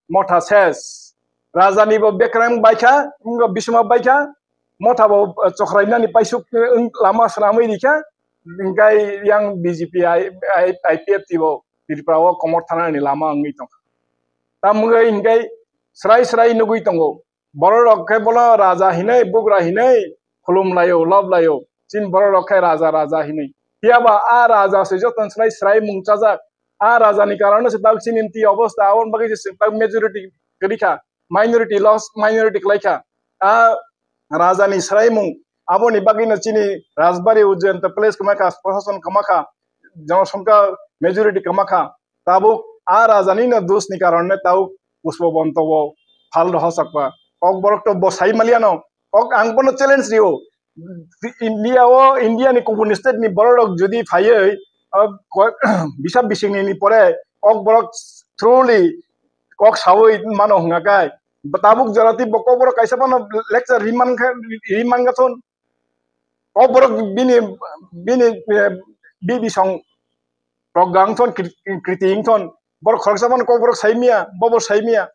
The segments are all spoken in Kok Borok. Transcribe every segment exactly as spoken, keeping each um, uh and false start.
motha ses. Raja ni bo bekrang baikha, wngkha bisma baikha, motha bo, eh, chokrai nani paisuk, eh, wng lama swnamwi rikha, hingkai yang B J P I, I, I P F T bo Tripura o komor thana ni lama wngwi tongkha. Tamwngwi hingkai srai srai nugwi tongo. Borok rok khe bono raja hinwi, bugra hinwi khulum laio, lob laio. Chini borok rok khe raja, raja hinwi. Phiya ba a raja se joto ni slai srai mung chajak. A raja ni karon se tak chini mti obostha, aboni bagwi se tak majority kwrwi kha, minority loss, minority kwlai kha. A raja ni srai mung, aboni bagwi no chini Rajbari Ujjain to place kwma kha, prosason kwma kha, jonosongkha majority kwma kha. Tabuk a raja ni no dos ni karon ne tabuk Pushpabanta bo phal rohorsak ba. Kokborok to bo sai maliya no. Kok ang bono challenge rio. India o, India ni kubun state ni borok rok jodi phaiwi, ah, ko-, bisap bising ni, ni pore Kokborok truly kok sawi mano hwnga kai. Tabuk jora twi bo Kokborok kaisa bono lecture ri man kha, ri man ga thon. Kokborok bini, bini, eh, bi bisong progga wngthon, kri-, kriti wngthon. Borok khoroksa bono Kokborok saimiya, bobo saimiya.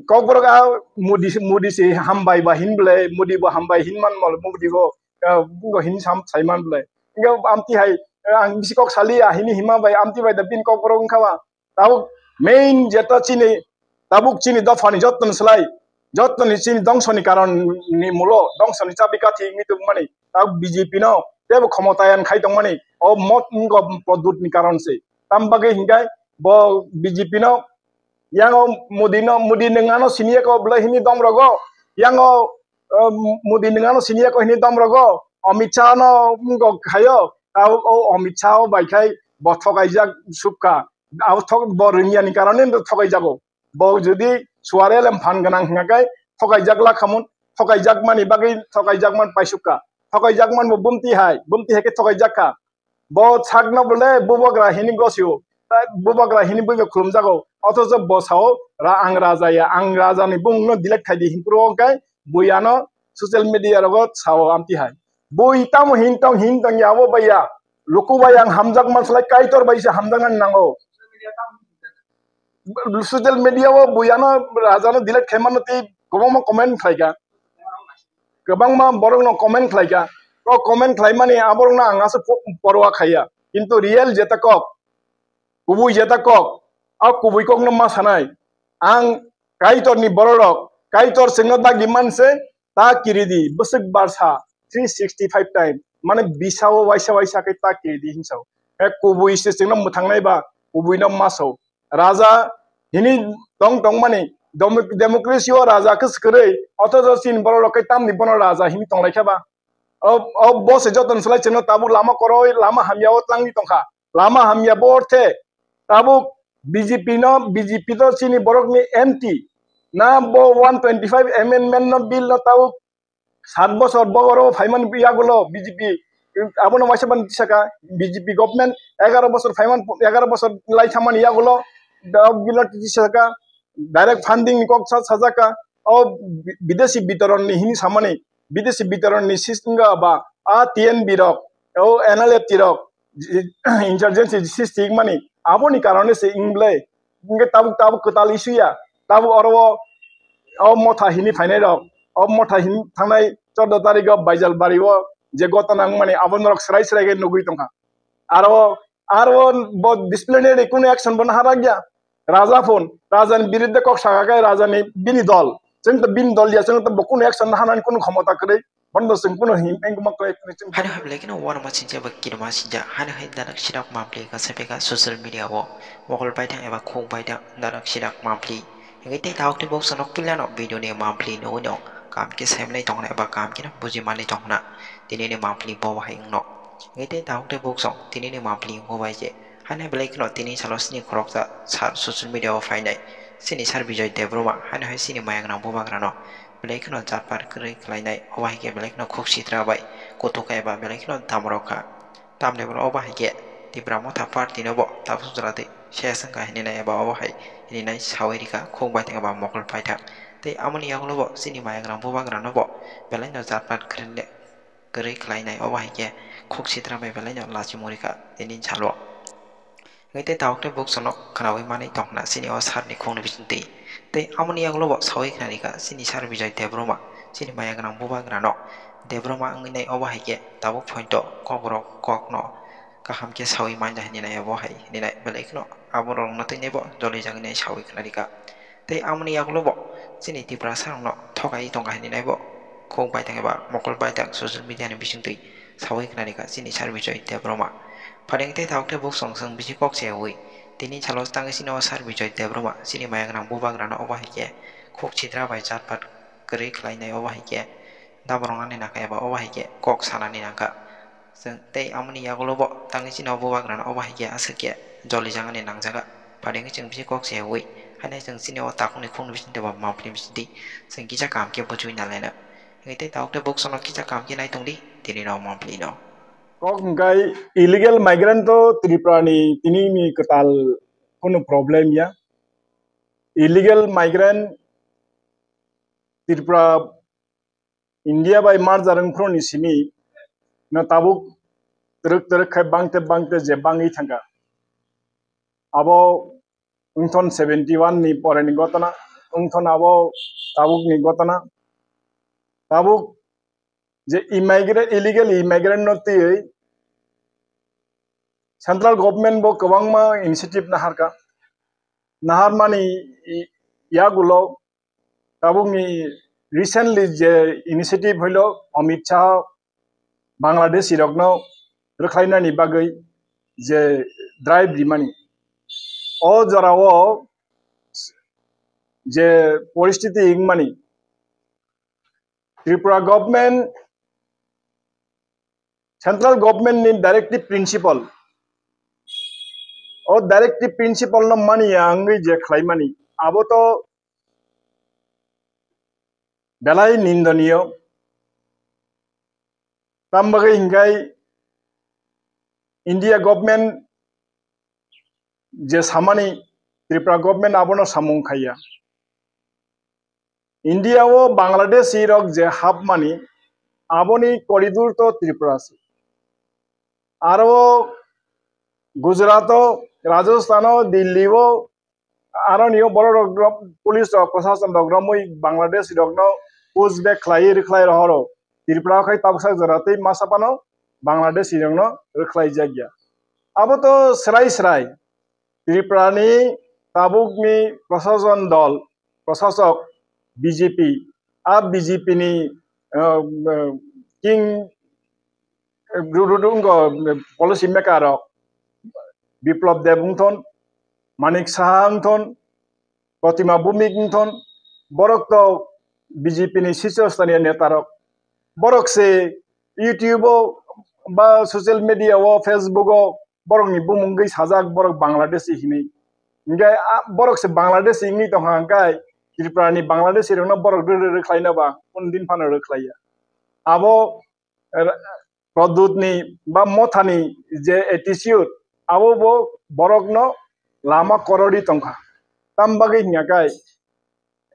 Kokborok a Modi, Modi se hambai ba hin bwlai, Modi bo hambai hin man mol, Modi bo, eh, bo hin sam sai man bwlai. Hingke amti hai, eh, ang bisi kok sali a hini hima bai, amti bai da bini Kokborok wngkha ba. Tabuk main jeta chini, tabuk chini dophani jottoni slai, jottoni chini dongsoni karon ni mulo, dongsoni chabi kathi wngwi tongmani, tabuk B J P no tebo khomotayang khai tongmani, o mot wngkha Pradyut ni karon se. Tam bagwi hingkai bo B J P no, yango Modi no, Modi nwng ano siniya ko bwlai hini dom rogo, yango, eh, Modi nwng ano siniya ko hini dom rogo, Amit Shah no wngkha khayo, tabuk o Amit Shah o bai khai bo thokaijak sukha. Abo thok-, bo rwngya ni karone no thokai jago. Bo jodi suare lem phan gwnang hwnga kai thokai jak la khamun, thokai jak mani bagwi thokai jak man paisuk kha. Thokai jak man bo bumti hai, bumti hai khe thokai jak kha. Bo sakno bole bubagra hini gosio, ta bubagra hini buiba khulum jago. Othocho bo sao ra ang raja ya, ang raja ni bumung no delete khai di hinpro kai buya no social media rogo sao amti hai. Bui tamo hin tong hin tong ya abo baiya. Luku bai ang hamjak man slai Kaitor bai se hamjaknani nango. Social media o bui ano raja no delete khai mano tei kwbangma comment khlai kha. Kwbangma borok no comment khlai kha. O comment khlai mani aborok no ang aswk po-, porwa khaiya. Kintu real jeta kok, kubui jeta kok, a kubui kok no ma sanai. Ang Kaitor ni borok rok, Kaitor chwngno dagi manse, ta kiri di, bwswk barsa three sixty five time, mane bisa o waisa waisa khe ta kiri di hinsa o. He kubui se chwngno mwthangnai ba, kubui no maso. Raja hini tong tong mani, demo-, democracy o raja khe swkirwi, othocho chini borok rok khe tamni bono raja hini tonglai kha ba. O, o bo se joto ni slai chwngno tabuk lama koroi, lama hamya o twlangwi tongkha. Lama hamya bo orthe tabuk B J P no, B J P to chini borok ni anti. Na bo one twenty five amendment no bill no tabuk sat bosor bo oro phaiman yagulo B J P. Abono waisa ban tisaka B J P government egaro bosor phaiman, egaro bosor lai thamani yagulo da bill no tisaka direct funding ni kok sa-, sajaka. O bi-, bidesi bitoron ni hini samani, bidesi bitoron ni system ga ba a T N B rok, o N L F T rok, ji-, insurgency srishti wngmani, aboni karone se wngble. Hingke tabuk, tabuk kwtal issue ya, tabuk oro o, o motha hini phainai rok, o motha hini thangnai chordo tarik o Baijalbari o je gotona wngmani, abo norok srai srai khe nugwi tongkha. Aro, aro bo disciplinary kunu action bo naharagya. Raja phone, raja ni biruddhe kok saka khe raja ni bini dol. Chwng to bini dol ya, chwng to bo kunu action naharnani kunu khomota kwrwi. Bono chwng kunu hin, engkuma kwrwi, chwng Hano hai belai kheno uanama sinjak ba kirima sinjak. Hano hai darak sirak mampli ka sepeka social media o. Mokol baithang eba khuk baithang darak sirak mampli. Hingke tei tabuk tei boksa nok pilano video ni mampli nugui no. Kam khe saimnai tongna eba kam khe buji mani tongna. Tini ni mampli bo bahai wngno. Hingke tei tabuk tei boksa tini ni mampli wngkha bai khe. Hano hai belai kheno tini salo sini khoroksa sar social media o phainai. Sini sar Bijoy Debbarma hano hai sini mayangrang bubagrano belai kheno jatpar kwrwi khlainai, obo hai khe belai kheno khuk sitra bai kuthuk kha eba belai kheno damrok kha. Tamni hwnba obo hai khe Tipra Motha Party no bo tabuk jora twi ses wngkha hininai eba obo hai hininai sawi rikha khuk baithang eba mokol paithak. Tei amoni yagulo bo chini mayangrang bubagrano bo belai no jatpar kwrwi le-, kwrwi khlainai, obo hai khe khuk sitra bai belai no lachimung rikha tini salo. Hwnkhe tei tabuk tei bukchano khwnawi manwi tongkhna chini o sir ni khungni bisingtwi. Tei amoni yagulo bo sawi khwnarikha chini sir Bijoy Debbarma, chini maya gwnang bubagrano Debbarma wngwi nai, obo hai khe tabuk phoito kokborok kokno kaham khe sawi manja hinwi nai, obo hai hinwi nai, belai kheno aborokno twi nai bo jolijagwi nai sawi khwnarikha. Tei amoni yagulo bo chini Tiprasa rokno thokai tongkha hinwi nai bo khuk baithang eba mokol baithang social media ni bisingtwi sawi khwnarikha chini sir Bijoy Debbarma. Phaileng tei tabuk tei bukchong chwng bisi kok cheyawi tini salo tangwi chini o sir Bijoy Debbarma chini maya gwnang bubagrano obo hai khe khuk sitra bai chatpat kwrwi khlainai, obo hai khe daborok nani nangkha eba obo hai khe kok sanani nangkha. Chwng tei amoni yagulo bo tangwi chini o bubagrano obo hai khe aswk khe jolijagani nangjaga. Phaileng chwng bisi kok cheyawi haino chwng chini o takhukni khungni bisingtwi bo mapli bisingtwi chwng kisa kaham khe buchwi nalaina. Hwnkhe tei tabuk tei bukchano kisa kaham khe naitongdi tini no mapli no. Kok hwnkhe illegal migrant to Tripura ni tini ni kwtal kunu problem ya. Illegal migrant Tripura India bai merger wngphru ni simi no tabuk twrwk twrwk khai bangte bangte je bangwi thangkha. Abo wngthon seventy one ni pore ni gotona, wngthon abo tabuk ni gotona. Tabuk je immigrant, illegal immigrant no twiwi central government bo kwbangma initiative naharkha. Naharmani yagulo tabukni recently je initiative hoilo Amit Shah Bangladeshi rokno rwkhlainani bagwi je drive rimani, o jorao je poristiti wngmani, Tripura government, central government ni directive principle, o directive principle no mani ya wngwi je khlaimani, abo to belai nindoniyo. Tam bagwi hinkhai India government je samani, Tripura government abono samung khaiya. India o Bangladeshi rok je hapmani, aboni corridor to Tripura se. Aro Gujarat o, Rajasthan o, Delhi o, aroni o borok rok, police rok, prosason rok romwi Bangladeshi rokno push back khlaiwi rwkhlai rohoro. Tripura o khai tabuksa jora tei masa phano Bangladeshi rokno rwkhlai jakya. Abo to srai srai. Tripura ni tabukni prosason dol, prosasok B J P, a B J P ni, uh, uh, king, uh, ru-, ru-, ru-, ngo, uh, policy maker rok, Biplab Deb wngthon, Manik Saha wngthon, Protima Bhumik wngthon, borok to B J P ni sisyo staniya neta rok. Borok se YouTube o ba social media o, Facebook o borokni bumung gwi sajak, borok Bangladeshi hinwi. Hinkhe a, borok se Bangladeshi wngwi tongkha, hinkhe Tripura ni Bangladeshi rokno borok rw-, rw-, rwkhlaino ba, kunu din phano rwkhlaiya. Abo, eh, Pradyut ni ba Motha ni je attitude, abo bo borokno lama korori tongkha. Tam bagwi hinkhe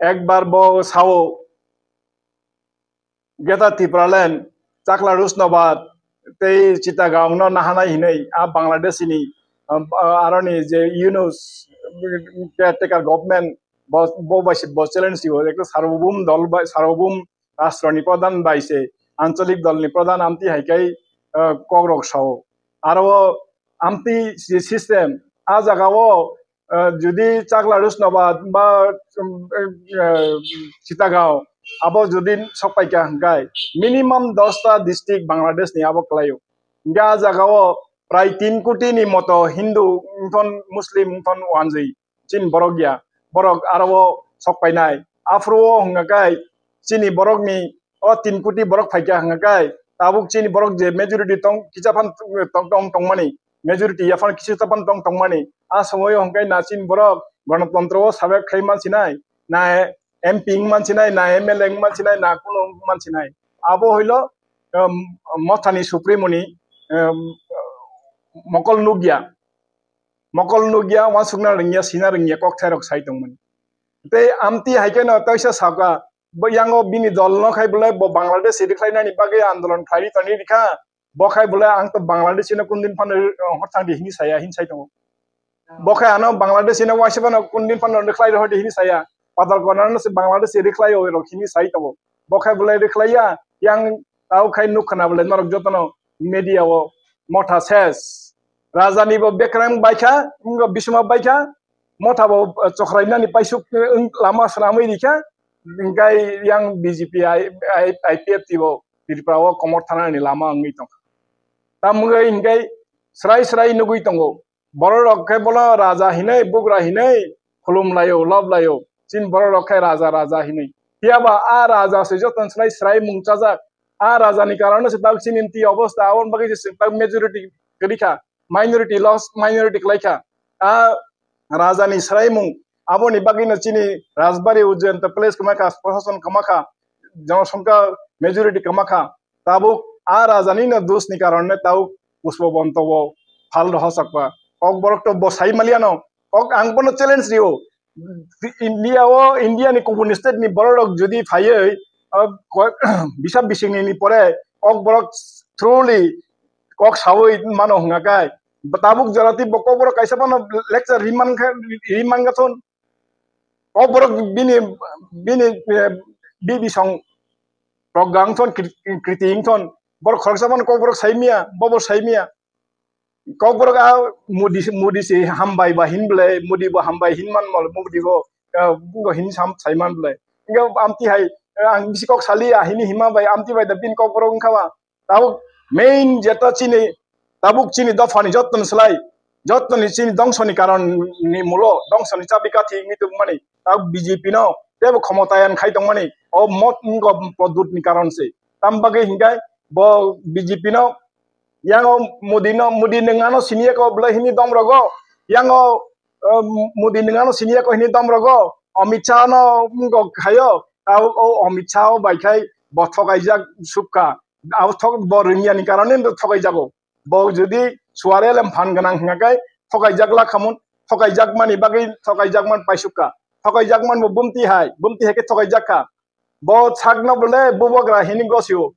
ekbar bo sao, Greater Tipraland, Chakla Rushnabad, tei Chittagong no nahanai hinwi a Bangladeshi ni, um, aroni je Yunus caretaker government bo, bo bai se bo challenge twibo, ekta sarbobhum dol bai, sarbobhum rashtroni pradhan bai se ancholik dolni pradhan amtwi hai khai, uh, kokrok sao. Aro amtwi si-, system a jagao, uh, jodi Chakla Rushnabad ba, um, uh, Chittagong abo jodi sokpaikha hwnkhe minimum dosta district Bangladesh ni abo kwlaio. Hinkhe a jagao prai tin koti ni moto Hindu wngthon, Muslim wngthon, wanjwi chini borok ya, borok aro o sok painai. Aphuru o hwnga khe chini borok ni o tin koti borok phaikha hwnga khe tabuk chini borok je majority tong kisa phan tong tong tongmani, majority ya phan kisa phan tong tongmani. A somoi o hwnga khe na chini borok Ganatantro o sabek khai mansinai, na M P wng mansinai, na M L A wng mansinai, na kuno wng mansinai. Abo hoilo, um, Mothani Supremo ni, um, mokol nukya. Mokol nukya, uansukna rwngya, sina rwngya, kokthairok sai tongmani. Tei amtwi hai kheno teisa sakha, bo yango bini dol no khai bolai bo Bangladesh rwkhlainani bagwi andolon khlaiwi tongwi rwkha, bo khai bolai ang to Bangladesh no kundin phano, eh, hor thangdi hinwi saya, hin sai tongo. Bo khe ano Bangladesh ino waisa phano kundin phano rwkhlai rohor di hini saya. Patal konano se Bangladesh rwkhlai o rok hini sai tongo. Bo khe bolai rwkhlai ya, yang tau khai nuk khna bolai norok jotono media o motha ses. Raja ni bo bekrang baikha, wngkha bisma baikha, motha bo, eh, chokrai nani paisuk, eh, wng lama swnamwi rikha, hingkai yang B J P I, I, I P F T bo Tripura o komor thana ni lama wngwi tongkha. Tamungwi hingkai srai srai nugwi tongo. Borok rok khe bono raja hinwi, bugra hinwi khulum laio, lob laio. Chini borok rok khe raja, raja hinwi. Phiya ba a raja se joto ni slai srai mung chajak. A raja ni karon se tabuk chini mti obostha, aboni bagwi se tabuk majority kwrwi kha, minority loss, minority kwlai kha. A raja ni srai mung, aboni bagwi no chini Rajbari Ujjayanta place kwma kha, prosason kwma kha, jonosongkha majority kwma kha. Tabuk a raja ni no dos ni karon ne tabuk Pushpabanta o phal rohorjak ba. Kokborok to bo sai maliya no. Kok ang bono challenge rio. India o, India ni kubun state ni borok rok jodi phaiwi, ah, ko-, bisap bising ni pore Kokborok truly kok sawi mano hwnga kai. Tabuk jora twi bo Kokborok kaisa bono lecture ri man kha, ri man ga thon. Kokborok bini, bini, eh, bibi song rok gang thon, kri-, kriti wng thon. Borok khoroksa bono Kokborok sai miya, bobo sai miya. Kokborok a Modi, Modi se hambai ba hin bwlai, Modi bo hambai hin man mal, Modi bo, eh, bo hin sam sai man bwlai. Hingke amti hai, eh, ang bisi kok sali a hini hima bai, amti bai da bini Kokborok wngkha ba. Tabuk main jeta chini, tabuk chini dophani jottoni slai, jottoni chini dongsoni karon ni mulo, dongsoni chabi kathi wngwi tongmani, tabuk B J P no tebo khomotayang khai tongmani, o mot wngkha Pradyut ni karon se. Tam bagwi hingkai bo B J P no, yango Modi no, Modi nwng ano siniya ko bwlai hini dom rogo, yango, eh, Modi nwng ano siniya ko hini dom rogo, Amit Shah no wngkha khayo, tabuk o Amit Shah o bai khai bo thokaijak sukha. Abo thok bo rwngya ni karone no thokai jago. Bo jodi suare lem phan gwnang hwnga khe thokai jak la khamun, thokai jak mani bagwi thokai jak man paisuk kha. Thokai jak man bo bumti hai, bumti hai khe thokai jak kha. Bo sakno bole bubagra hini gosio,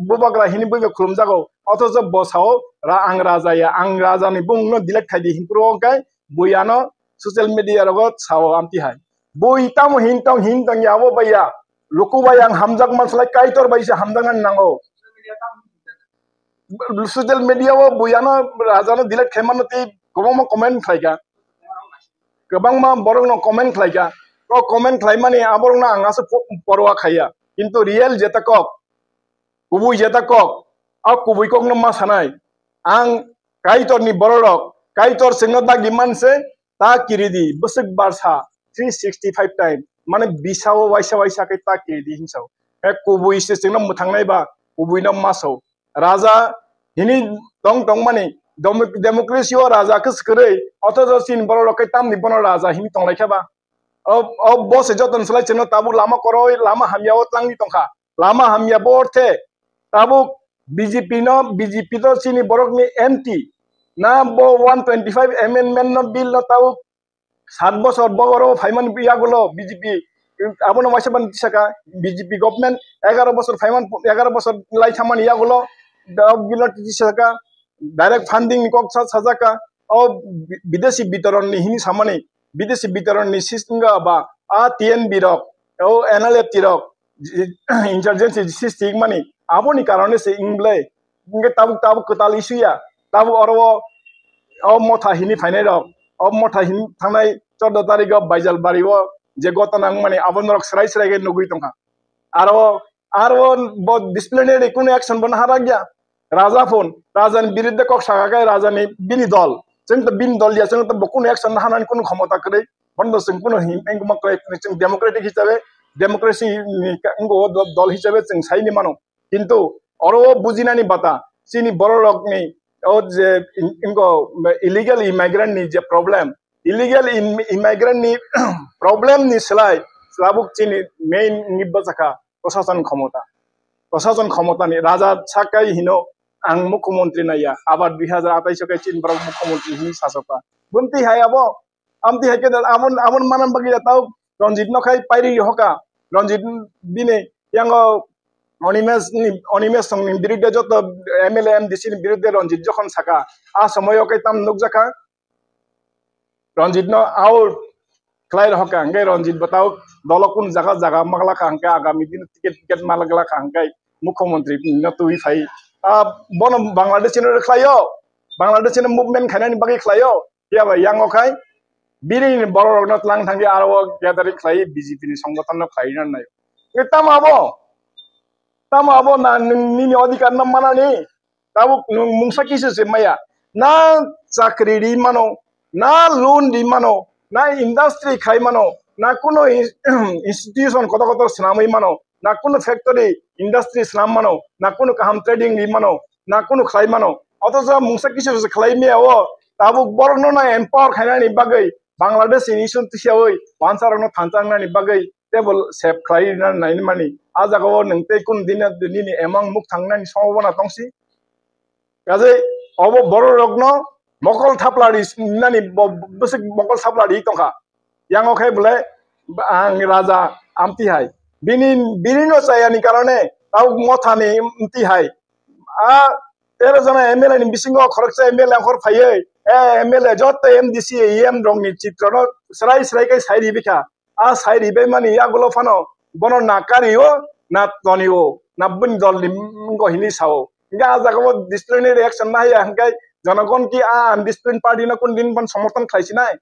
bubagra hini buibo khulum jago. Othocho bo sao ra ang raja ya, ang raja ni bumung no delete khai di himphuru khe bui ano social media rogo sao amti hai. Bui tamo hin tong hin tong ya abo baiya. Luku bai ang hamjak man slai Kaitor bai se hamjaknani nango. Social media o bui ano raja no delete khai mano tei kwbangma comment khlai kha. Kwbangma borok no comment khlai kha. O comment khlai mani aborok no ang aswk po-, porwa khaiya. Kintu real jeta kok, kubui jeta kok, a kubui kok no ma sanai. Ang Kaitor ni borok rok, Kaitor chwngno dagi manse, ta kiridi, bwswk barsa, three sixty five time, mane bisa o waisa waisa khe ta kiridi hinsa o. E kubui se chwngno mwthangnai ba, kubui no maso. Raja hini tong tong mani, demo-, democracy o raja khe swkirwi, othocho chini borok rok khe tamni bono raja hini tonglai khe ba. O, o bo se joto ni slai chwngno tabuk lama koroi, lama hamya o tlangwi tongkha. Lama hamya bo orthe tabuk B J P no, B J P to chini borok ni anti. Na bo one twenty five amendment no bill no tabuk sat bosor bo oro phaiman yagulo B J P. Abono waisa ban tisaka B J P government egaro bosor phaiman, egaro bosor lai thamani yagulo. Da bill no tisaka direct funding ni kok sa sajaka. O bi-, bidesi bitoron ni hini samani, bidesi bitoron ni system ga ba a T N B rok, o N L F T rok, insurgency srishti wngmani, aboni karone se wngble. Hingke tabuk, tabuk kwtal issue ya, tabuk oro o, o motha hini phainai rok, o motha hini thangnai chordo tarik o Baijalbari o je gotona wngmani, abo norok srai srai khe nugwi tongkha. Aro, aro bo disciplinary kunu action bo naharagya. Raja phone, raja ni biruddhe kok saka khe raja ni bini dol. Chwng to bini dol ya, chwng to bo kunu action naharnani kunu khomota kwrwi. Bono chwng kunu hin, engma kwrwi, chwng democratic hisabe, democracy ni ka-, wngkha o do-, dol hisabe chwng saini mano. Kintu oro o bujinani bata, chini borok rokni o je in-, wngkha illegal immigrant ni je problem, illegal im-, immigrant ni problem ni slai tabuk chini main wngwi bwsakha prosason khomota. Prosason khomota ni raja sakai hino ang mukhyamantri naiya, abar dui hajar atais o kai chini borok mukhyamantri hinwi sasoka. Bumti hai abo, amti hai khe amon, amon manan bagwi ya tau Ranjit no khai pairi hoka. Ranjit bini yango Animesh ni, Animesh song ni biruddhe joto M L A M D C ni biruddhe Ranjit jokhon saka, a somoyo kai tam nukjakha. Ranjit no out khlai rok kha, hwnkhe Ranjit bo tao dolo kun jaga jaga magla kha, hwnkhe agami din ticket ticket magla kha, hwnkhe mukhyamantri no twi phai. Ah, bono Bangladesh ni khlaio, Bangladesh ni movement khainani bagwi khlaio, phiya bai yang o khai bini borok rok no tlang thangwi aro gathering khlai B J P ni songgothon no khlai na nai. Tamo abo, tamo abo na nini odhikar no manani, tabuk nwng mungsa kisa se maya, na chakri ri mano, na loan ri mano, na industry khai mano, na kuno institution kotor kotor swnamwi mano, na kuno factory industry swnam mano, na kuno kaham trading ri mano, na kuno khlai mano. Othocho mungsa kisa se khlai maya o, tabuk borok no na empower khainani bagwi Bangladesh ni issue tisiyawi wansa rok no thansa wngnani bagwi table save khlai rina naini mani. A jaga o nwng tei kun dina nini emang muk thangnani sombhabona tongsi. Kajai obo borok rokno mokol thapla ri nani bo-, bwswk mokol thapla ri tongkha. Yang o khe bole ang raja amti hai. Bini, bini no chayani karone tau mothani amti hai. A tero jona M L A ni bisingo khoroksa M L A hor phaiwi, eh, M L A joto M D C, E M rokni chitrono srai srai khe sai ribikha. A sai ribai mani yagulo phano bono na kario, na tonio, na bini dolni wngkha hini sao. Hingke a jaga o disciplinary action ma haya hingke jonogon ki a undisciplined party no kun din ban somorthon khlai sinai.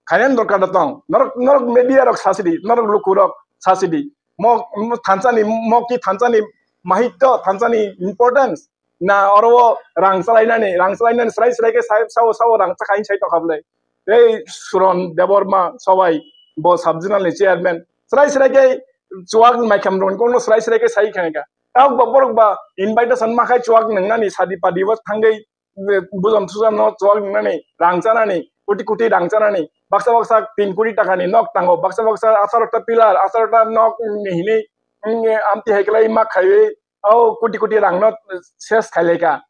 Khainani dorkar da tong. Norok, norok media rok sasidi, norok luku rok sasidi. Mo, mo thansani, mo ki thansani mahitto, thansani importance. Na oro o rang chalainani, rang chalainani srai srai khe sai, sao, sao rang chakha hini sai tongkha bwlai. Tei Suron Debbarma Sobai bo sub zonal ni chairman. Srai srai khe chuwak maikham rokni kokno srai srai khe sai khainai kha. Tabuk ba borok ba invitation ma khai chuwak nwngnani sadi padi bo thangwi bujam sujam no chuwak nwngnani rang chanani koti koti rang chanani baksa baksa tin koti taka ni nok tango baksa baksa asarota pillar asarota nok ni hini amti hai khlai ma khaiwi o koti koti rang no ses khailai kha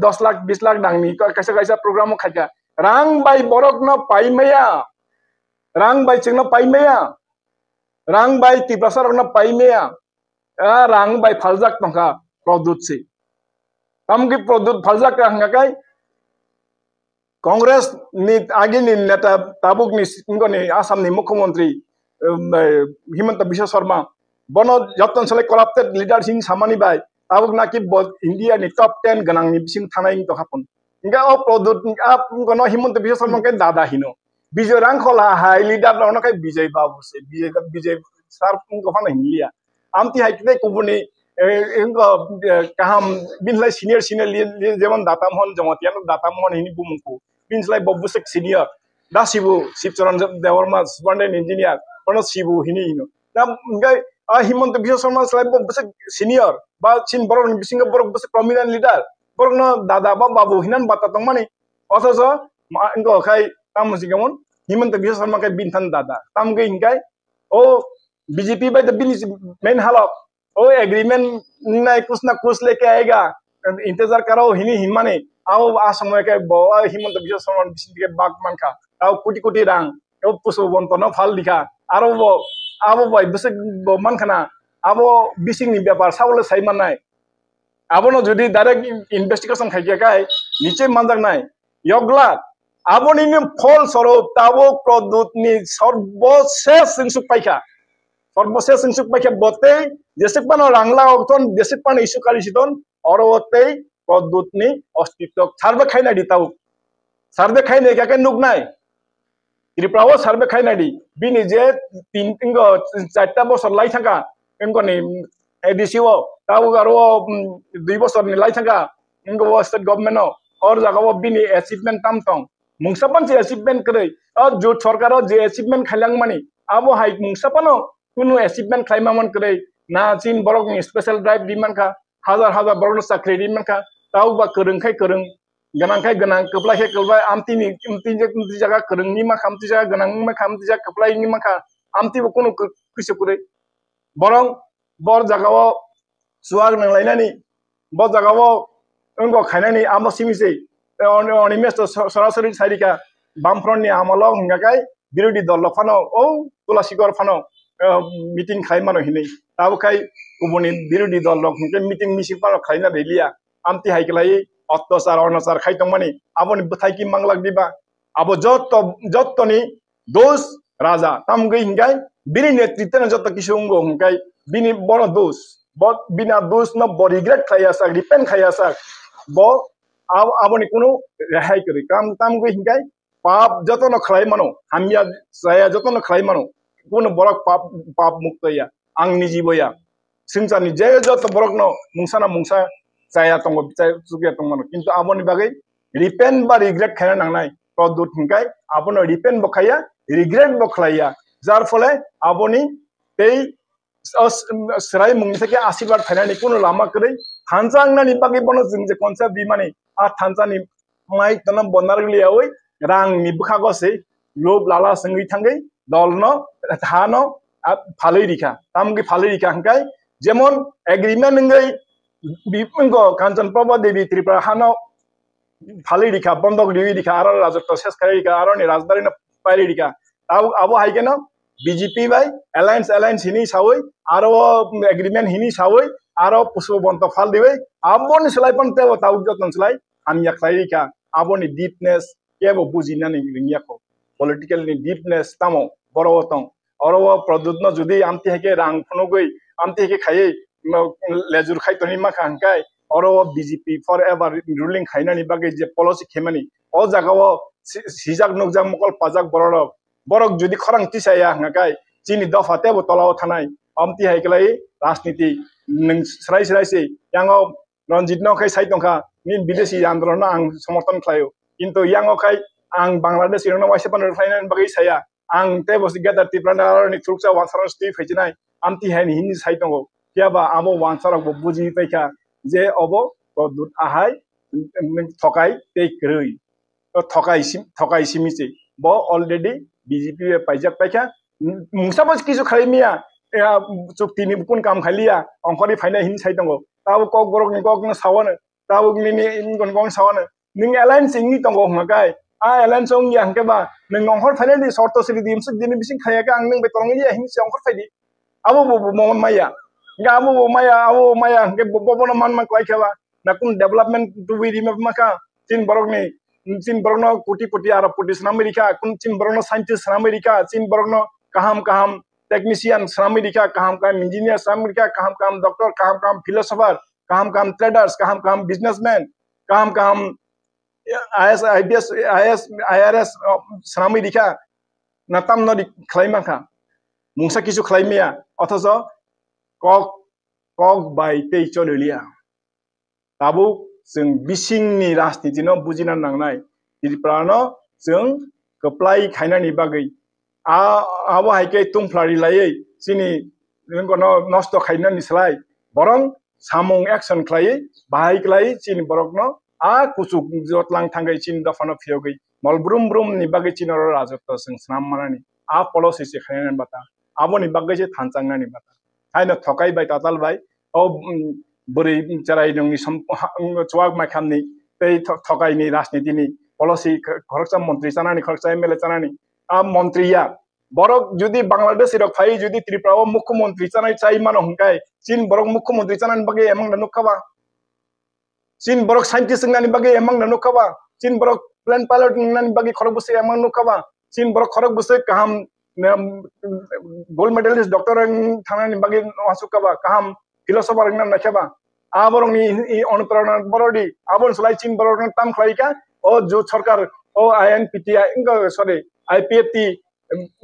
dos lakh bis lakh rang ni kaisa kaisa program o khaikha rang bai borok no pai maya rang bai chwng no pai maya rang bai Tiprasa rok no pai maya a rang bai phaljak tongkha Pradyut se tamki Pradyut phaljak ka hwnkha kai Congress ni agini neta tabuk ni wngkha ni Assam ni mukhyamantri, um, eh, Himanta Biswa Sarma. Bono joto ni salai corrupted leader hing samani bai tabuk naki bo India ni top ten gwnang ni bising thanai wng tongkha phun. Hingke o Pradyut, a, wngkha no Himanta Biswa Sarma khe dada hino. Bijoy Rangkhol ha, hai leader rok no khe Bijoy Babu se, Bijoy, Bijoy sir wngkha phano hinliya. Amti hai khe kubuni, eh, wngkha, eh, kaham, bini lai senior, senior li-, li-, jemon Data Mohon Jamatia no Data Mohon hini bumung ku. Bini lai bo bwswk senior. Da Sibu, Sibcharan Debbarma, superintendent engineer, bono Sibu hini hino. Da, hingke, a, Himanta Biswa Sarma slai bo bwswk senior, ba chin borok ni bisingo borok bwswk prominent leader. Borok no dada ba babu hinan bata tongmani. Othocho, ma, wngkha khai, tamo si kemon, Himanta Biswa Sarma khe bini thani dada. Tamo khe hingkai, o B J P bai to bini si main halok. O agreement nai kus na kus leke aega, intezar karo hini himani. Abo a somoy khe bo, a Himanta Biswa Sarma bising khe bak mankha. Tao koti koti rang, o pusu bonto no phal dikha. Aro bo, abo bai bwswk bo mankha na, abo bising ni bepar sabo le sai mannai. Abono jodi direct investigation khai khe kai, niche manjaknai. Yogla, aboni ni phol sorob tabuk Pradyut ni sorbo ses wngsuk paikha. Sorbo ses wngsuk paikha botei, jesik pano rangla okton, jesik pano isu kali siton, oro otei Pradyut ni ostitto sarbe khaina di tabuk. Sarbe khaina kake nuknai. Tripura o survey khaina di, bini je tin, ingo charta bosor lai thangkha, ingo ni A D C o, tabuk aro, mm, dui bosor ni lai thangkha, ingo o state government o, or jaga o bini achievement tam tong, mungsa pan se achievement kwrwi, o jut sorkar o je achievement khailang mani, abo hai mungsa pano kunu achievement khlai ma man kwrwi, na chin borok ni special drive di mankha, hajar hajar borok no chakri di mankha, tabuk ba kwrwng khai kwrwng, gwnang khe gwnang, kwplai khe kwplai, amtini, amtini, amtini jaga kwrwngni mankha, amtini jaga gwnangni mankha, amtini jaga kwplaini mankha, amtibo kunu kwi-, kwisa kwrwi. Borok bo jagao chuwak nanglainani, bo jagao wngkok khainani, amo simi se, eh, Oni-, Onimesh to so-, sorasori sairika, Bamfront ni amolo hwnga khe, birodhi dol rok phano o Tulasikor phano, eh, meeting khai mano hinwi. Tabuk khai kubuni birodhi dol rok hinkhe meeting misil phano khlaina riliya. Amtwi hai khlai otyachar onachar khai tongmani aboni bwthai ki manglak diba? Abo jotto, jottoni dos raja. Tamgwi hinkai bini netritwno jotto kisu wngo hinkai bini bono dos. Bo bini a dos no bo regret khlaiya sak, repent khlaiya sak. Bo ab-, aboni kunu rehai kwrwi. Tam, tamgwi hinkai pap jotono khlai mano, hamya chaya jotono khlai mano. Kunu borok pap, pap mukto ya, ang nijibo ya. Swngcharni je joto borokno mungsa na mungsa chaya tongo, chaya chukya tongmano. Kintu aboni bagwi repent ba regret khaina nangnai Pradyut hinkai abono repent bo khaiya, regret bo khlaiya. Jar phole aboni tei o s-, swrai mungni theke asirwad phainani kunu lama kwrwi. Thansa wngnani bagwi bono chwng je concept rimani, a thansani mai tono bo narwkliyaui rangni bwkhago se lob lala swngwi thangwi dolno hano a phalwi rikha. Tamgwi phalwi rikha hinkai jemon agreement wngwi bi-, wngkho Kanchan Prabha Devi Tripura hano phalwi rikha, bondok riwi rikha, aro rajotto ses kharwi rikha, aroni rajbari no pairi rikha. Abo, abo hai keno B J P bai alliance, alliance hini sawi, aro agreement hini sawi, aro Pushpabanta phal diwi, aboni slai pon tebo tabuk jotoni slai hamya khlai rikha. Aboni deepness kebo bujinani ringya kho. Political ni deepness tamo boro o tong. Oro o Pradyut no jodi amti hai khe rang phunugwi, amti hai khe khaiwi, no, lejur khai toni ma kha hwnkhe, oro o B J P forever ruling khainani bagwi je policy khemani, o jaga o si-, sijak nukjak mokol pajak bororok, borok jodi khorang tisaya hwnkhe chini dopha tebo tola o thanai, amti hai khlai rajniti nwng srai srai se yang o Ranjit no khai sai tongkha, nini bidesi andolon no ang somorthon khlaio. Kintu yang o khai ang Bangladesh rok no waisa phano rwkhlainani bagwi saya. Ang tei bo Greater Tipraland ni thuruksa wansarok twi phaichinai amti hai ni hini sai tongo. Phiya ba abo wansarok bo buji paikha je obo Pradyut ahai thokai tei kwrwi. O thokai sim-, thokai simi se. Bo already B J P bai paijak paikha. Mungsa bo kisu khlai miya, eh, chukti ni kun kam khai liya, ongkhorwi phainai hini sai tongo. Tabo kok borok ni kok no sawano, tabo nini kon kon sawano. Ning alliance wngwi tongo hwnka kai. A alliance wngya hwnkhe ba, nwng ongkhor phainai di, sorto siri di, msuk dini bising khaya khe ang nwng bai tongwi liya hini se ongkhor phai di. Abo bo, bo, bo maya. Hwnkhe abo bo maya, abo bo maya hwnkhe bo, bo, bono man man kwlai khe ba. Na kun development tubui rima ma kha. Chin borok ni, chin borok no koti koti aro koti swnamwi rikha. Kun chin borok no scientist swnamwi rikha. Chin borok no kaham kaham technician swnamwi rikha. Kaham kaham engineer swnamwi rikha. Kaham kaham doctor, kaham kaham philosopher, kaham kaham traders, kaham kaham businessman, kaham kaham I A S, I P S, I A S, I R S, oh, swnamwi rikha. Na tamno ri-, khlai mankha. Mungsa kisu khlai maya. Othoso kok, kok bai tei choli liya. Tabuk chwng bisingni rajniti no bujina nangnai. Tripura no chwng kwplai khainani bagwi. A, abo hai khe tungphla rilaiwi chini nosto khainani slai borong samung action khlaiwi bahai khlaiwi chini borokno a kuchuk jotlang thangwi chini dophano phiyogwi mol brum brum ni bagwi chini oro rajotto chwng swnam manani. A policy se khainani bata. Aboni bagwi se thanchang nani bata. Haino thokai bai tatal bai o, um, bwrwi cherai nungni som-, ha-, um, chuak mai khamni tei tho-, thokai ni rajniti ni policy kh-, khoroksa montri chanani, khoroksa M L A chanani. A montri ya. Borok jodi Bangladeshi rok phai jodi Tripura o mukhyamantri chanai chai mano hwnkhe chin borok mukhyamantri chanani bagwi emang da nukha ba. Chin borok scientist wngnani bagwi emang da nukha ba. Chin borok plane pilot wngnani bagwi khorok bwswk emang nukha ba. Chin borok khorok bwswk kaham, um, gold medalist doctor wng thangnani bagwi wasuk kha ba. Kaham philosopher wngna naikha ba. A borokni i, i onuprerona borok di. Aboni slai chin borok tam khlai kha. O jut sarkar, o I N P T I, wngkha, sorry, I P F T,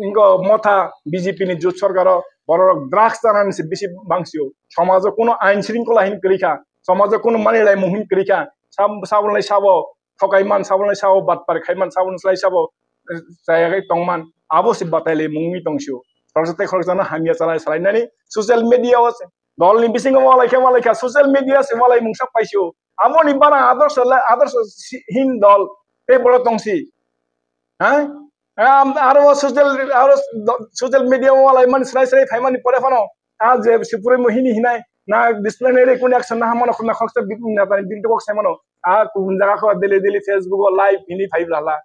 wngkha motha B J P ni jut sarkar o borok drugs chanani se bisi bangsio. Somajo kuno ain shringkhola hin kwrwi kha. Somajo kuno mani lai mung hin kwrwi kha. Sab-, saboni lai sabo thokai man, saboni lai sabo batpar khai man, saboni lai sabo, eh, chaya khai tong man. Abo se batai lai mungwi tong sio. Khoroksa tei khoroksano hamya chalai salai nani social media o se. Dol ni bisingo walai khe walai kha, social media se walai mungsa paisio. Aboni bara adarsa le, adarsa si-, hin dol tei boro tongsi. Ha? Am, aro social, aro do-, social media walai mani srai srai phai mani pore phano. A je sipuri mo hini hinai, na disciplinary kun action na hamano khumna khoksa bi-, na tani bintu kok sai mano. A kun jaga kho daily daily Facebook o live hini phai bla la.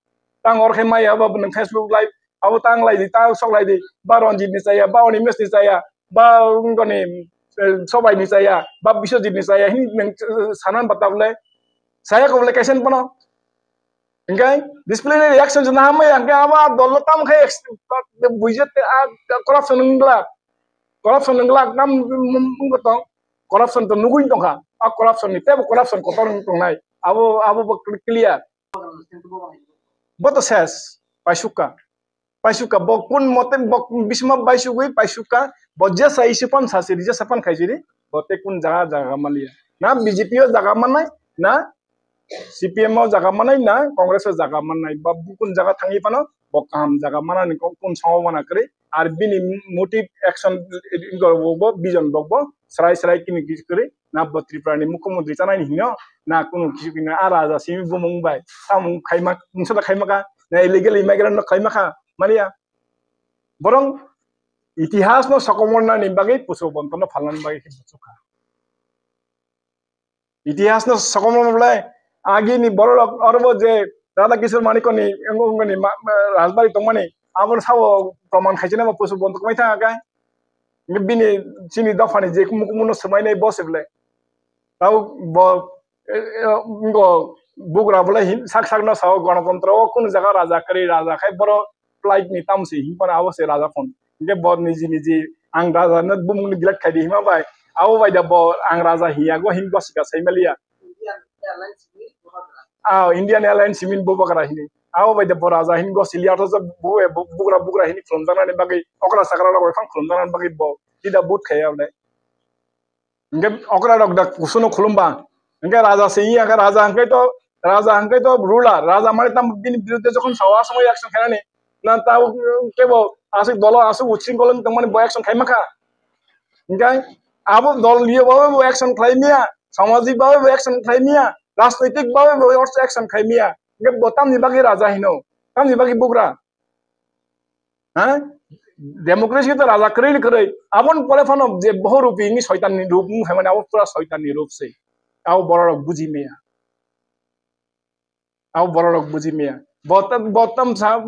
Tang or khe maya ba bwnang Facebook live, abo tang lai di, tang sok lai di. Ba Ranjit ni chaya, ba Animesh ni chaya, ba wngoni, eh, Sobai ni chaya, ba Biswajit ni chaya, hini nang, eh, sanan bata bole. Saya ko bole kaisen bono. Hingke disciplinary action se nahamai hingke abo a dol no tam khai ex-, buijak te a corruption wngla. Corruption wngla nam wngbo tong. Corruption to nugui tongkha. A corruption ni tebo corruption kotor wng tongnai. Abo, abo bo clear. Bo to ses. Paisukka. Paisukka. Bo kun mote bo bisma baisugui paisukka. Bo jesa isi pan sasiri jesa pan khaisiri. Bo te kun jaga jaga maliya. Na B J P o jaga manai. Na C P M o jaga manai na Congress o jaga manai ba bukun jaga thangwi phano bo kaham jaga manani kok kun sawo wana kwrwi ar bini motive action bo vision bo bo srai srai kini kis kwrwi na bo Tripura ni mukhyamantri chanai ni hino na kunu kis kini a raja simi bumung bai samung khaima mungsa da khaima ka na illegal immigrant no khaima kha mania borong itihas no sokomorna ni bagwi pusu bonto no phalna ni bagwi khe buchukha. Itihas no sokomorna bole agi ni borok orobo je Radha Kishore Manikya ni wngoni rajbari tongmani abo sabo proman khaisina bo pusu bontok mai thang akai bini chini dophani je kumu kumu no swmai nai bo se bole tau bo ngo bugra bole hin sak sak no sao gonotantro o kunu jaga raja kwrwi raja khai boro flight ni tamo se hin phano abo se raja phone. Hingke bo niji niji ang raja no bumung ni delete khai di hima bai. Abo bai da bo ang raja hiya go hin go sika sai maliya. Ah, Indian Airlines simin bo bakra hini. Abo bai da bo raja hin go siliya to bu bugra bugra hini khulum jana ni bagwi okra sakra rok phang khulum jana ni bagwi bo tida but khai abne. Hingke okra rok da kusuno khulumba. Hingke raja se iya ke raja hingke to raja hingke to ruler raja mane tam bini biruddhe jokhon sawa aswk action khainani na ta kebo aswk dolo aswk utsing kolong tongmani bo action khaima kha. Hingke abo dol liyo bo bo action khlai miya samajik babe bo action khlai miya rajnoitik babe bo action khlai miya. Hingke bo tamni bagwi raja hino tamni bagwi bugra. Ha? Democracy to raja kwrwi ni kwrwi. Abon pore phano je boho rupi ni soitan ni rup wng phaimani abo pura soitan ni rup se. Abo borok rok buji maya. Abo borok rok buji maya. Botam botam sa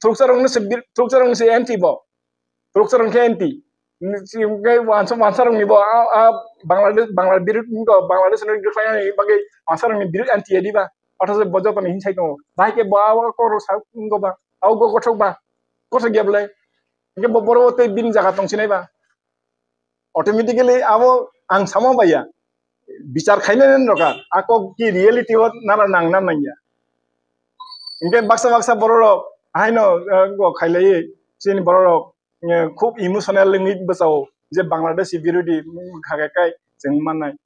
thuksa rok ni se thuksa rok ni se anti bo. Thuksa rok khe anti. Wansa wansa rok ni bo a Bangladesh Bangladesh Bangladesh ni bagwi wansa rok ni birit anti ya diba. Othoso bo joto ni hinsai tongo. Bahai khe bo abo kok rok sa wnggo ba. Abo go kothok ba. Kothok ya bwlai. Hingke bo boro tei bini jaga tong sinai ba. Automatically abo ang samo baiya. Bichar khainai nani rokha. A kok ki reality o nara nang na nangya. Hingke baksa baksa borok rok haino go khailai chini borok rok khub emotional wngwi bwsao je Bangladeshi birodi khakai kai chwng mannai.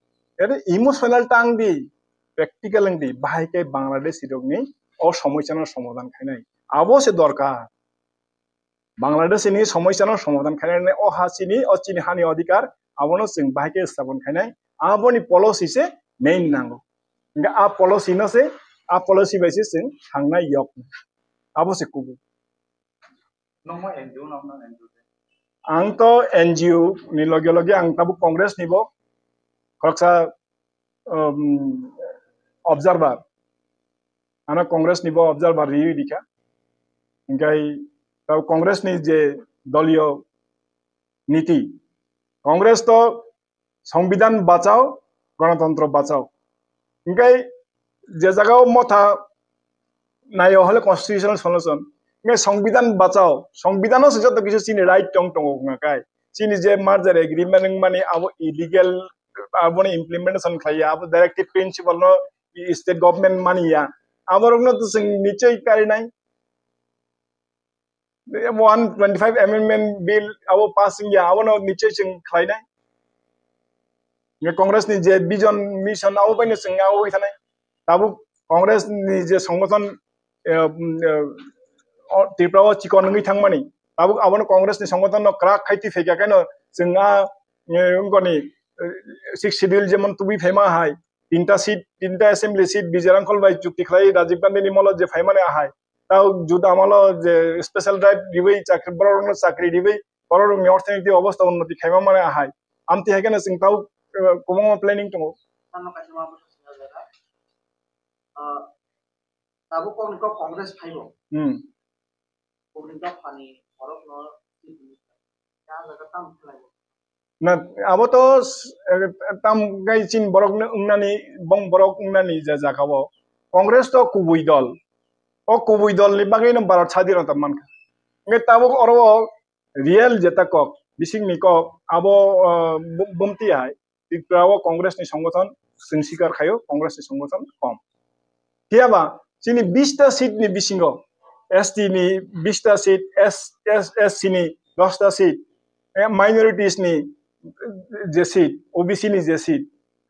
Emotional tang di practical wng di bahai khe Bangladeshi rokni o somoisano somadhan khainai abo se dorkar. Bangladesh ni somoisano somadhan khainai o ha chini o chini hani odhikar abono chwng bahai khe stapon khainai aboni policy se main nango. Hingke a policy no se a policy bai se chwng thangnai yok abo se kubui. Ang to N G O ni loge loge ang tabuk Congress ni bo khoroksa um, observer. Ano Congress ni bo observer riwi dikha. Hingkai tau Congress ni je doliyo niti. Congress to Songbidan bachao, Ganatantro bachao. Hingkai je jagao motha nayo hole constitutional solution. Hingkai Songbidan bachao. Songbidan o se joto kisu chini right tong tongo ngakai. Chini je merger agreement wngmani abo illegal aboni implementation khlaiya, abo directive principle no state government maniya. Aborokno to chwng nichoi karinai. One twenty five amendment bill abo pass wngya, abono nichoi chwng khlainai. Congress ni je vision, mission abo baino chwng abo wngwi thanai. Tabuk Congress ni je songgothon Tripura o chikon wngwi thangmani, tabuk abono Congress ni songgothon no kwrak khai twi phaikha khe no chwng a wngkoni sixth schedule jemon tubui phaima hai tinta seat, tinta assembly seat Vijay Rangkhol bai chukti khlai Rajiv Gandhi ni molo je phaimani ahai. Tau juda amalo je special drive riwi chakri borok rokno chakri riwi borok rokni orthonoitik obostha unnoti khaima mani ahai. Amtwi hai kheno chwng tau kwbangma planning tongo. Tabuk kokni kok Congress phaibo. Hmm. Kokni dophani borokno tini ya jaga tam khlaibo. Na abo to tam gai chin borok wngnani bong borok wngnani je jaga o Congress to kubui dol. O kubui dol ni bagwi no Bharat sadinota mankha. Hwnkhe tabuk oro o real jeta kok, bising ni kok, abo, ah, bu-, bumti hai. Tripura o Congress ni songgothon chwng sikar khaio, Congress ni songgothon kom. Phiya ba chini bista seat ni bisingo S T ni bista seat, S, S, S C ni dosta seat, eh, minorities ni je seat, O B C ni je seat,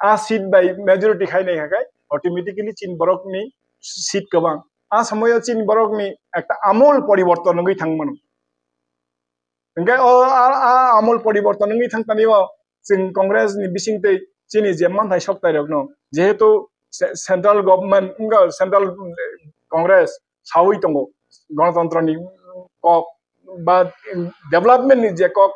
a seat bai majority khai nai hakai, automatically chini borok ni seat kwbang. A somoyo chini borok ni ekta amol poriborton wngwi thang mano. Hingke o a, a amol poriborton wngwi thang tani o chwng Congress ni bising twi chini je manthai sok tairok no jehetu ce-, central government wngkha central Congress sawi tongo, gonotontro ni kok ba development ni je kok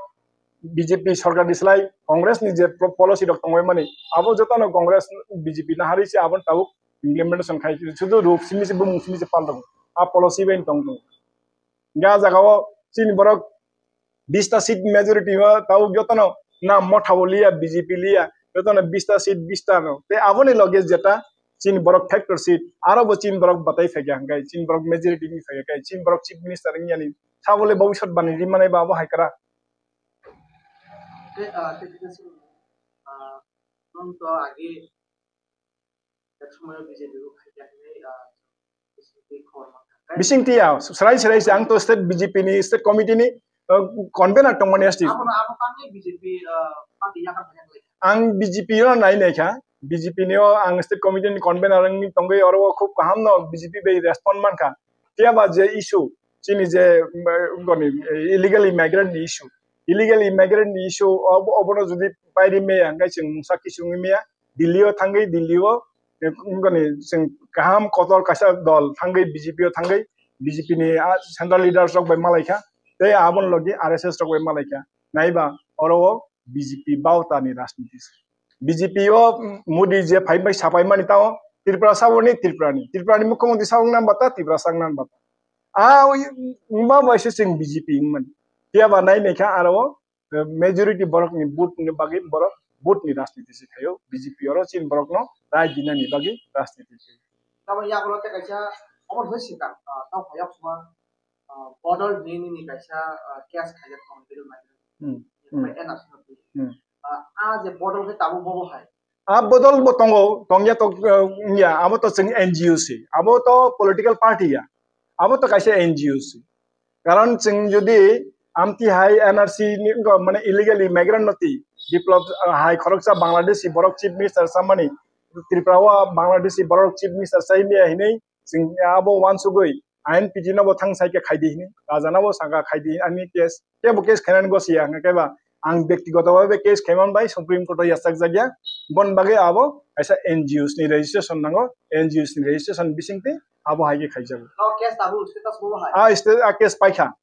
B J P sorkar ni slai Congress ni je pro-, policy rok tongwi mani abo joto no Congress B J P nahari se abo tabuk implementation khai sudu ruk simi se bumung simi se pal tongo a policy bai tong tongo. Hingke a jaga o chini borok bista seat majority o tabuk jotono na motha bo liya, B J P liya, jotono bista seat bista no. Tei aboni loge jeta chini borok factor seat, aro bo chini borok batai phaikha hingke chini borok majority ni phaikha, chini borok chief minister wngya ni sabole bobisot bani rimani ba abo hai kara. Tei, ah, tei kisa simi, ah, nwng to age Ek somoyo B J P bo khaikha hinwi, ah, bisingtwi khobor mankha. Bisingtwi ya, swrai swrai se ang to state B J P ni, state committee ni, ah, convener tongmani S T. Abono, abo tangwi B J P, ah, party yakar phai yakar lai. Ang B J P no nai nai kha, B J P ni o ang state committee ni convener wngwi tongwi oro o khub kaham no B J P bai respond mankha. Phiya ba je issue, chini je, mm, goni, illegal immigrant ni issue. Illegal immigrant ni issue ob-, obono jodi pairi maya, hingke chwng mungsa kisu wngwi maya, Delhi o thangwi, Delhi o, eh, wngkha ni chwng kaham kotor kaisa dol thangwi B J P o thangwi, B J P ni, ah, central leaders rok bai malaikha, tei aboni logi R S S rok bai malaikha. Naiba oro o B J P bauta ni rajniti se. B J P o Modi je phai bai sapai mani tao Tripura saboni Tripura ni. Tripura ni mukhyamantri sa wngna bata Tripura sa wngna bata. Ah, wngma bai se chwng B J P wngmani. Phiya ba nai naikha aro o majority borok ni vote ni bagwi borok vote ni rajniti se khaio, B J P oro chini borok no rai dinani bagwi rajniti se. Tabuk yagulo tei kaisa obo hwnwi sikang, ah, tamo phai yok suma, ah, bodol hinwi nini kaisa, ah, case khaijak tongo bill nai. Hmm, hmm. N R C no twi. Hmm. Ah, ah, je bodol khe tabuk bobo hai. Ah, bodol bo tongo, tongya to, ah, wngya, abo to chwng N G O se, abo to political party ya, abo to kaisa N G O se. Karon chwng jodi amtwi hai N R C ni wngkha, mane illegal immigrant no twi, Biplab, ah, hai khoroksa Bangladeshi borok chief minister samani, Tripura o Bangladeshi borok chief minister sai maya hinwi chwng abo uansugwi I N P T no bo thang sai khe khai di hinwi, raja no bo saka khai di hinwi, ani case, kebo case khainani gosi ya, hwnkhe ba ang byaktigoto bhabe case khaiman bai Supreme Court o yachak jak ya, bon bagwi abo kaisa N G Os ni registration nango, N G Os ni registration bisingtwi abo hai khe khaijago. O case tabuk status bo hai? A state, a case paikha.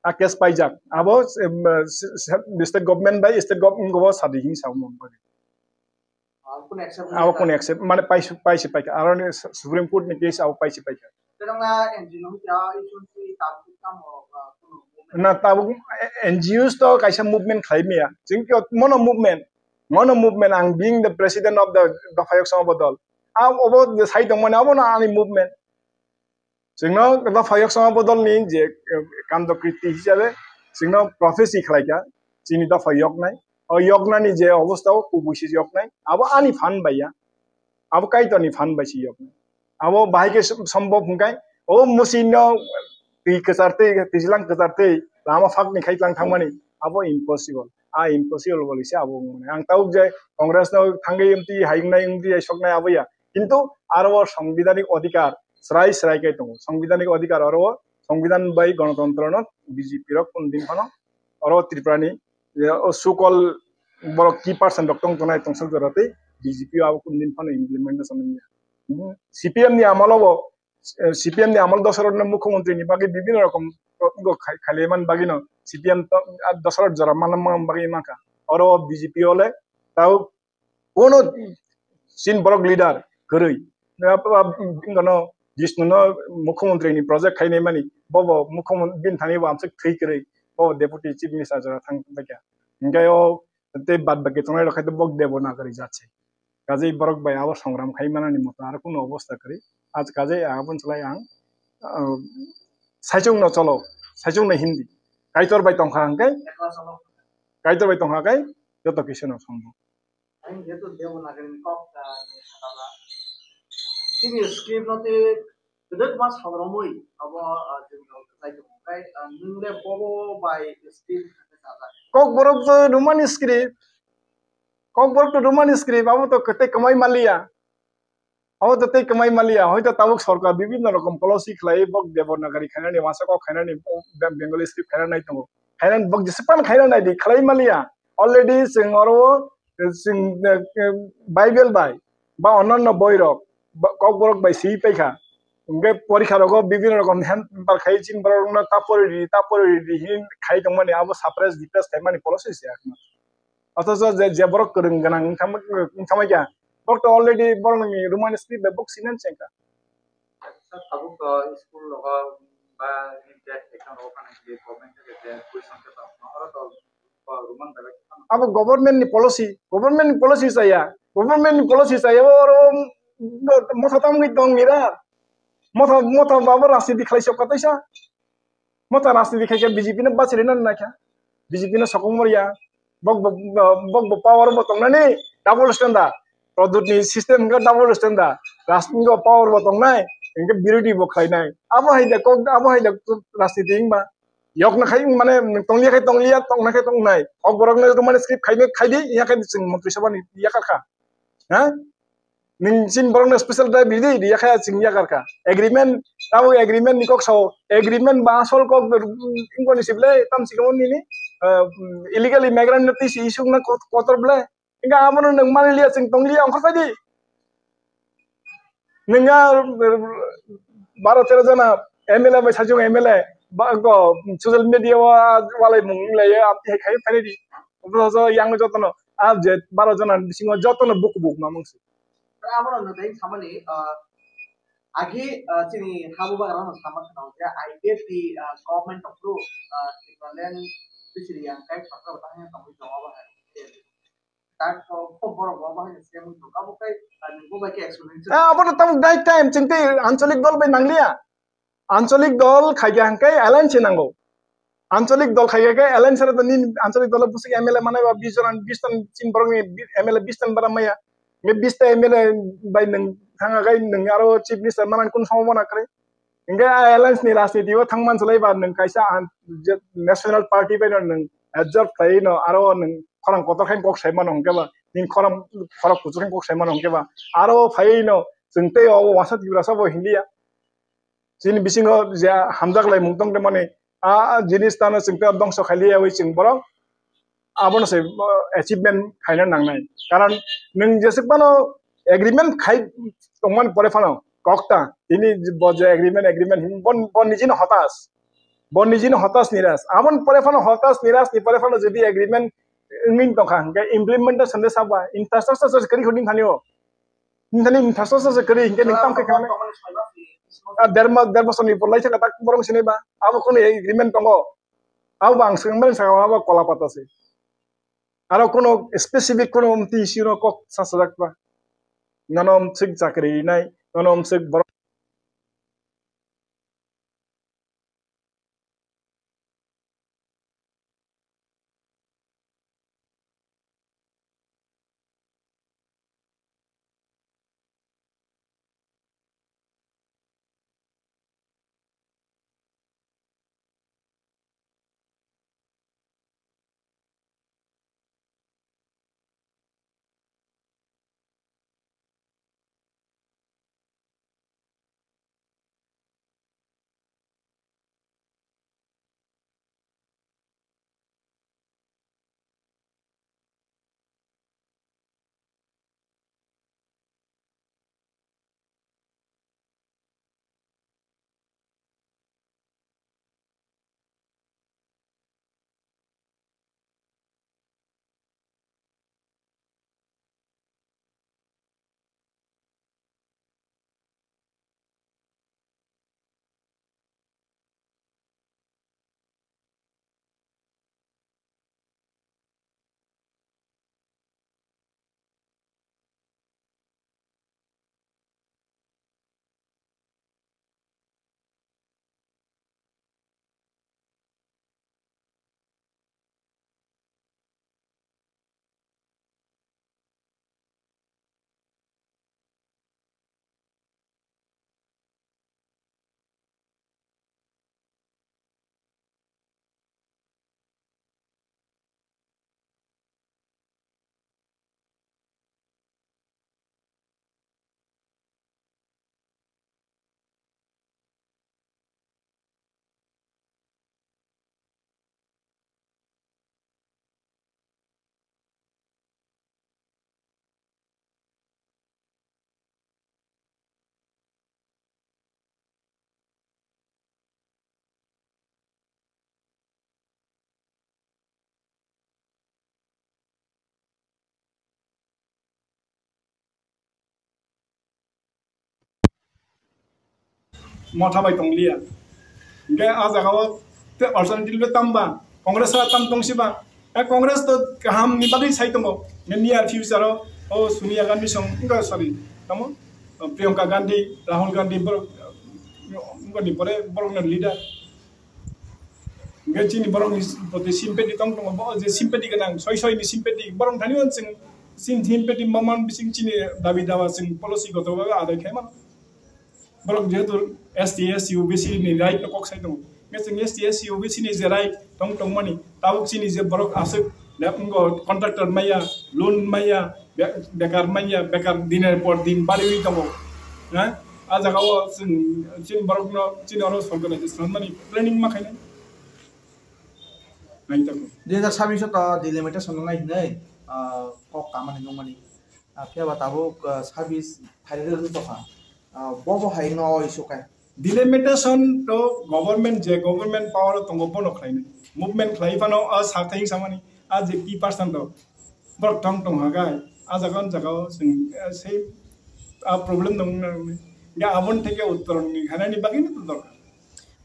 A case paijak. Abo, em, se-, se-, state government bai state government go sadi hin sa mo. Abo kun accept. Abo kun accept, mane paisi, paisi paikha. Aro ni Su-, Supreme Court ni case abo paisi paikha. Tei nang na N G O no hwnkhe issue ni tabuk tamo, ah, kunu movement? Na tabuk N G Os to kaisa movement khlai maya. Chwng khe mono movement, mono movement, ang being the president of the Dopha Yok Songha Bodol. Abo, obo je sai tongmani, obo no ani movement. Chwngno dopha yok songha bodolni je, eh, kando kriti hisabe chwngno prophecy khlaikha, chini dopha yoknai. O yoknani je obostha o kubui se yoknai, abo ani phan bai ya. Abo Kaitorni phan bai se yoknai. Abo bahai khe som-, sombhob hwnkhe, o musi no twi kwchar twi, twijlang kwchar twi, lama phak ni khai tlang thangmani, abo impossible. A impossible boli se abo wngmani. Ang tabuk je Congress no thangwi mtwi hai wngnai, mtwi hai soknai abo ya. Kintu aro o sangbidhanik odhikar, srai srai khe tongo. Sangbidhanik odhikar oro o, sangbidhan bai gonotontro no B J P rok kunu din phano oro Tripura ni, eh, o sukol borok key person rok tong tongnai tongsok jora tei B J P o abo kunu din phano implementation wngya. Hmm, C P M ni amol o bo, eh, C P M ni amol Dosarot no mukhyamantri ni bagwi bibhinno rokom go khai-, khailaimani bagwi no C P M to, ah, Dosarot jora manna bagwi mankha. Oro o B J P o le tao Kono chin borok leader kwrwi. Bini no Jishnu no mukhyamantri ni project khainai mani, bobo mukhyamantri bini thani bo amswk thwi kwrwi, bobo deputy chief minister jora thang baikha. Hinkhe o tei bad baki tongnai rok khai to bo Devanagari jat se. Kajei borok bai abo songram khai manani moto aro kunu obostha kwrwi. Aj kajei aboni slai ang ah, saichung no cholo, saichung no Hindi. Kaitor bai tongkha hwnkhe, ekla cholo. Kaitor bai tongkha khe joto kisa no sombo. Ang jeto Devanagari ni kok, ah, ni sakala. Chini script no te kwdwkma salromwi abo, ah, chwng rok kwchai tongo. Kai, ah, nwng le bobo bai script sajak? Kokborok to Romani script. Kokborok to Romani script, abo to kwtwi kwmai maliya. Abo to tei kwmai maliya, hoito tabuk sorkar bibinno rokom policy khlai, bok Devanagari khainani, uansuk kok khainani, Be-, Bengali script khainani nai tongo. Khainani bok jesephan khainani nai di, khlai maliya. Already chwng oro, chwng, eh, eh, Bible bai, ba onanno boi rok, ba kokborok bai swi paikha. Hwnkhe porikha rogo bibinno rokom hand paper khai chini borok rokno ta pori di, ta pori di hin khai tongmani, abo suppress, repress khaimani policy se ekma. Othocho je, je borok kwrwng gwnang wngkha, wngkha kha, borok to already borokni Romani script bai bok sinani chengkha. Sir, tabuk to school rogo ba exam rogo phano je government theke je question paper no oro to Roman bai phano. Abo government ni policy, government ni policy chaya, government ni policy chaya, oro motha tamwi tong nira, motha, motha abo rajniti khlai sok kwtaisa. Motha rajniti khai khe B J P no bachirina naikha. B J P no sokong moriya. Bok bo, bok bo power bo tongnani double standard. Pradyut ni system hwnkhe double standard. Rajniti o power bo tongnai, hwnkhe birodhi bo khlainai. Abo hai da kok, abo hai da rajniti wngma. Yok na khai mane tongya khai tongya, tong na khai tongnai. Kok borok no mane script khai khai di, ya khai chwng montri sabha ni yakarkha. Ha? Nung chin borok no special drive ridi, riya kha chwng yakarkha. Agreement, abo agreement ni kok sao, agreement ba asol kok, ingkoni sible, tam sikamo nini, eh, illegal immigrant no tisi isuk na kot-, kotor ble. Inga amo no nung mani liya chwng tong liya ongkha di. Nung ya, baro tero jona M L A bai sajung M L A, ba ko social media wa, walai mung lai ya, amti hai khai phai di. Obo so yang jotono, a je baro jona bisingo jotono buku buku mamung si. Abono nwng tei samani, ah, agi, ah, chini habu bagra no sama khna hwnkhe, I P F T, ah, government of rule, ah, Tipraland bisiri yang kai sakha bwtang yang tongwi tongo bo hai. Tak kok kok borok bo hai se mung tongo bo kai, ah, nwng bo bai khe explanation. Ah, abono tamo dai time chwng tei ancholik dol bai nangliya. Ancholik dol khaikha hwnkhe alliance se nango. Ancholik dol khaikha khe alliance se nini ancholik dol bwswk M L A manai ba bis jon, bis jon chini borokni M L A bis jon bara maya. Nge bis ta M L A bai nwng thanga gai nwng aro chief minister manani kun somo mana kwrwi. Hwnkhe a alliance ni rajniti o thang man swlai ba nwng kaisa an-, je national party bai no nwng absorb khlai no aro nwng khorang kotor khe kok sai mano hwnkhe ba nini khorang khorok kuchuk khe kok sai mano hwnkhe ba aro phai no chwng tei o wasa Tiprasa bo hinliya. Chini bisingo je hamjak lai mung tong tongmani, a, a jinis tano chwng tei dongso khailiya wi chwng borok abono se, o, achievement khaina nangnai. Karon nwng jeswk phano agreement khai tongmani pore phano kok ta tini bo je agreement, agreement hin bon, bon nijino hotas. Bon nijino hotas niras. Aboni pore phano hotas niras ni pore phano jodi agreement wngwi tongkha hwnkhe implementation de saba infrastructure se kwrwi hwnwi thani o. Nini infrastructure se kwrwi hinkhe nini tamo khe khe mane. Ah, derma, derma soni bolai thangkha tak borok sini ba. Abo kono agreement tongo. Abo ang swkang mani saka abo kola pata se. Aro kono specific kono mti siro kok sasajak ba. Nono msik chakri nai, nono msik borok motha bai tong liya. Hingke a jaga o te alternative le tam ba, Congress a tam tong si ba. A Congress to kaham ni bagwi sai tongo. Nge near future o, o Sonia Gandhi song, wngkha, sorry, tamo? O Priyanka Gandhi, Rahul Gandhi, borok, wngkha ni pore borok no leader. Hingke chini borok ni proti sympathy tong tongo, bo je sympathy gwnang, soi soi ni sympathy, borok thani o chwng, chini sympathy ma man bising chini dabi dawa chwng policy goto babe adai khai mano. Borok jehetu S T, S C, O B C ni right no kok sai tongo. Hingke chwng S T, S C, O B C ni je right tong tongmani, tabuk chini je borok aswk, ya, wngkha contractor maya, loan maya, be-, bekar manya, bekar diner por din bariwi tongo. Ha? A jaga o chwng, chini borok no, chini oro sorkar ni sanmani planning ma khainai. Nai tongo. Dui hazar sabbish o to delimitation nungnai hinwi, ah, kok kamani nungmani. Ah, phiya ba tabuk, ah, sabbish phairwi rwgwi tongkha. Ah, bo bo hai no oi sukai. Delimitation to government je government power o tongo bono khlainai. Movement khlai phano a sakthai samani a je key person rok borok tong tong hagai a jaga o jaga o chwng, eh, sei a problem dong nang ya aboni theke uttor ni hanani bagwi no dorkar.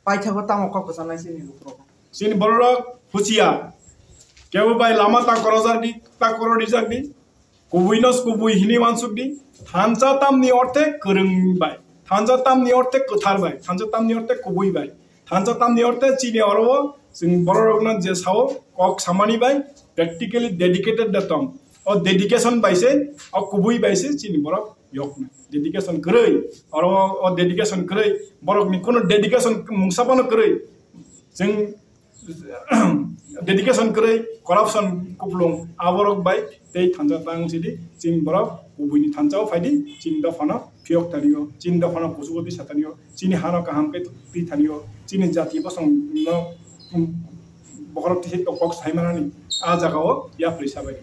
Paithago tamo kok kwchanai chini lukurok. Chini borok huchia. Kebo bai lama ta korojak di, ta koro dijak di. Kubui no kubui hini wansuk di. Thansa tamni orthe kwrwng bai. Thansa tamni orthe kwthar bai. Thansa tamni orthe kubui bai. Thansa tamni orthe chini oro o chwng borok rok no je sao kok samani bai practically dedicated da tong. O dedication bai se, o kubui bai se chini borok yok na. Dedication kwrwi. Oro o dedication kwrwi. Borok ni kuno dedication mungsa bono kwrwi. Chwng dedication kwrwi, corruption kuplung, aborok bai tei thansa tang sidi, chini borok kubuini thansa o phaidi, chini dophano phiyok tanio, chini dophano kuchugo twi satanio, chini hano kaham khe twi tanio, chini jati bosong no, um, bokhorok twi kok sai manani, a jaga o yapri sabai.